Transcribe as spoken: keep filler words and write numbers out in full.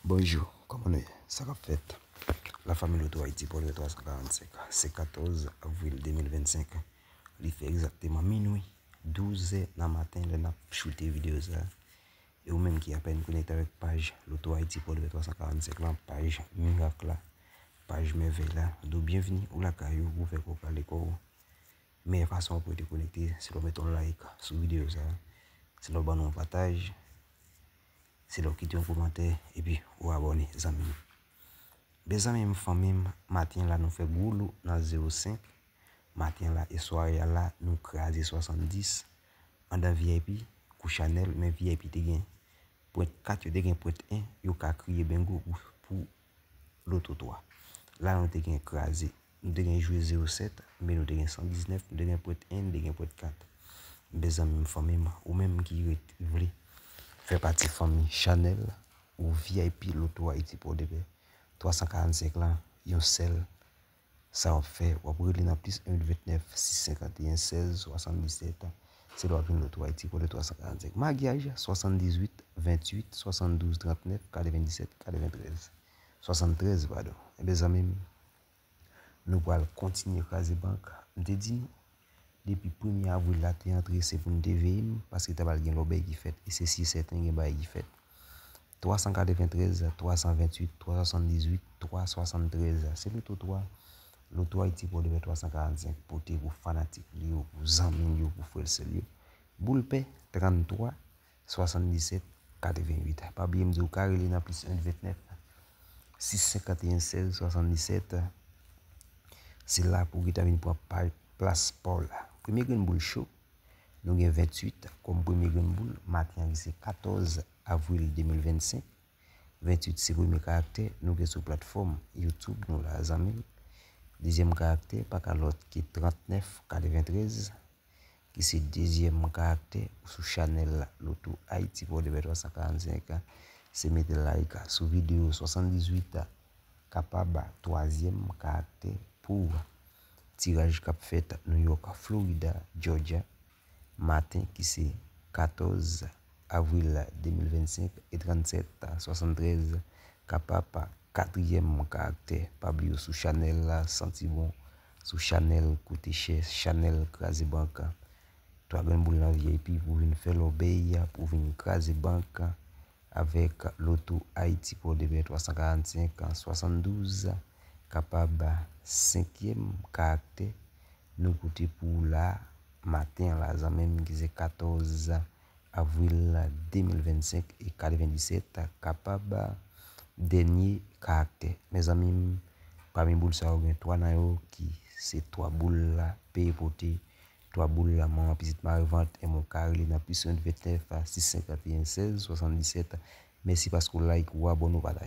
Bonjou, kòman nou ye? Sa k ap fèt? Lafanmi Loto Ayiti, Pòdpè twa san karannsenk. Se katòz avril de mil vennsenk. Li fè egzakteman minwi, douz è nan maten lè n ap choute videyo sa a. E ou menm ki apèn konekte avèk paj Loto Ayiti, Pòdpè twa san karannsenk lan, paj mirak la, paj mèvèy la, nou di w byenvini, ou lakay ou, ou fè kò w kale kò w. Meyè fason pou w rete konekte, se lè w mete yon like sou videyo sa a, se lè w ban nou yon pataj, se lè w kite yon kòmantè, epi ou abòne, zanmi m. Mezanmi m, fanmi m, maten la nou fè gwo lo nan zewo senk. Maten la e sware a la, nou kraze swasanndis. Anndan V I P, kou chanèl, men V I P te gen pwent kat, yo te gen pwent en, yo ka kriye bengo pou, pou loto twa. La nou te gen kraze, nou te gen jwe zewo sèt, men nou te gen san diznèf, nou te gen pwent en, nou te gen pwent kat. Mezanmi m, fanmi m, ou menm ki ret vle fè pati fanmi chanèl ou V I P Loto Ayiti Pòdpè twa san karannsenk lan, yon sèl, sa w ap fè, w ap rele nan plis en ventnèf sis senkanteyen sèz swasanndisèt. Se lè w ap jwenn Loto Ayiti Pòdpè twa san karannsenk. Maryaj, swasanndizuit venntuit swasanndouz trannèf katrevendisèt katreventrèz. Swasanntrèz, padon. Enben, zanmi m, nou pral kontinye kraze bank. M te di nou, depi premye avril la te antre, se pou n te veye m, paske ta pral gen lòt bagay ki fèt, e se si e sèten gen bagay ki fèt. Twa san katreventrèz, twa san venntuit, twa swasanndizuit, twa swasanntrèz. Se Loto twa, Loto Ayiti Pòdpè twa san karannsenk, pote pou fanatik li yo, pou zanmi l yo, pou frè l sè l yo. Boul pè, tranntwa swasanndisèt katreventuit. Pa bliye m di w ka rele nan plis en ventnèf sis senkanteyen sèz swasanndisèt. Se la pou w gentan vin pran pa, plas pa w la. Premye grenn boul cho, nou gen venntuit kòm premye grenn boul maten an ki se katòz avril de mil vennsenk. Venntuit se premye karaktè nou gen sou platfòm YouTube nou la, zanmi m. Dezyèm karaktè pa ka lòt ke trannèf katreventrèz, ki se dezyèm karaktè sou chanèl Loto Ayiti Pòdpè twa san karannsenk. Se mete like sou videyo. Swasanndizuit kapab twazyèm karaktè pou tiraj k ap fèt New York, Florida, Georgia, maten ki se katòz avril de mil vennsenk, e trannsèt swasanntrèz kapab katriyèm karaktè. Pa bliye w sou chanèl la, santi bon, sou chanèl koute chè, chanèl kraze bank. Twa grenn boul nan V I P pou vin fè lòbèy, pou vin kraze bank avèk Loto Ayiti Pòdpè twa san karannsenk, swasanndouz kapab senkyèm karaktè nou pote pou w la maten an la, zanmi m, ki se katòz avril de mil vennsenk, e katrevendisèt kapab dènye karaktè. Mezanmi m, pami boul sa yo, gen twa nan yo ki se twa boul la peye pote, twa boul la manman pitit mare vant, e mwen ka rele nan plis en ventnèf sis senkanteyen sèz swasanndisèt. Mèsi paske w like, w abòne, w pataje.